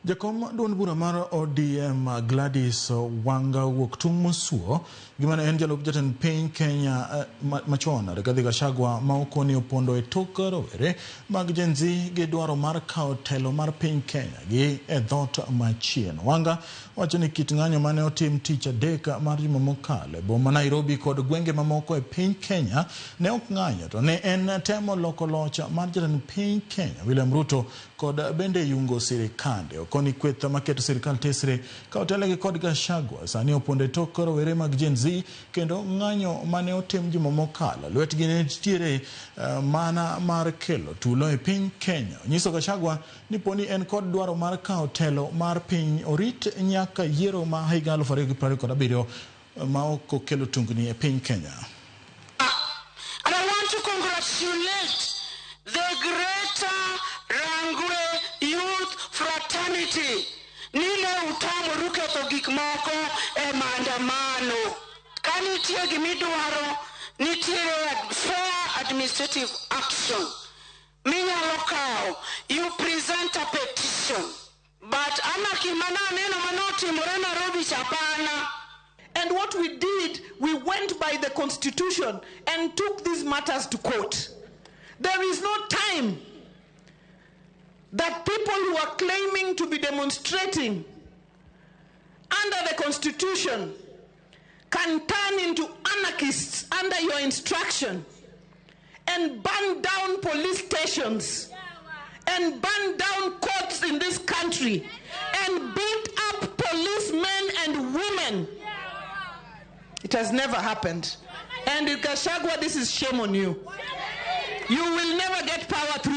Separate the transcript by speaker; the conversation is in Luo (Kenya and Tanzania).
Speaker 1: Jakom duond bura mar ODM Gladys Wanga owuok tung' mosuo gima ne en jalup jatend piny Kenya machon Rigathi Gachagua ma okoni opondo e tok rowere mag Gen Z gi dwaro mar kawo telo mar piny Kenya gi e dhot machien. Wanga wacho ni kit ng'anyo mane otim tich adek mar juma mokalo e boma Nairobi kod gwenge mamoko e piny Kenya ne ok ng'anyo to ne en temo loko loch mar jatend piny Kenya William Ruto kod bende yungo sirikande. Okoni kweth maketo sirikal tesre ka otelnegi kod Gachagua sani opondo e tok rowere mag Gen Z kendo ng'anyo mane otim juma mokalo lwetgi ne nitiere mana mar kelo tulo e piny Kenya. Onyiso Gachagua ni poni en kod dwaro mar kawo telo mar piny orit nyaka yiero ma higa 2027 ma ok okelo tungni e piny Kenya.
Speaker 2: And I want to congratulate the Greater Rangwe Youth Fraternity. Ni ne utamoru ketho gik moko e maandamano. Ka nitie gimidwaro, nitiere fair administrative action minyalo kawo. You present a petition. But anarchy mana aneno manotimore Nairobi cha hapana.
Speaker 3: And what we did, we went by the Constitution and took these matters to court. There is no time that people who are claiming to be demonstrating under the Constitution can turn into anarchists under your instruction and burn down police stations and burn down courts in this country and beat up policemen and women. It has never happened. And in Gachagua, this is shame on you. You will never get power through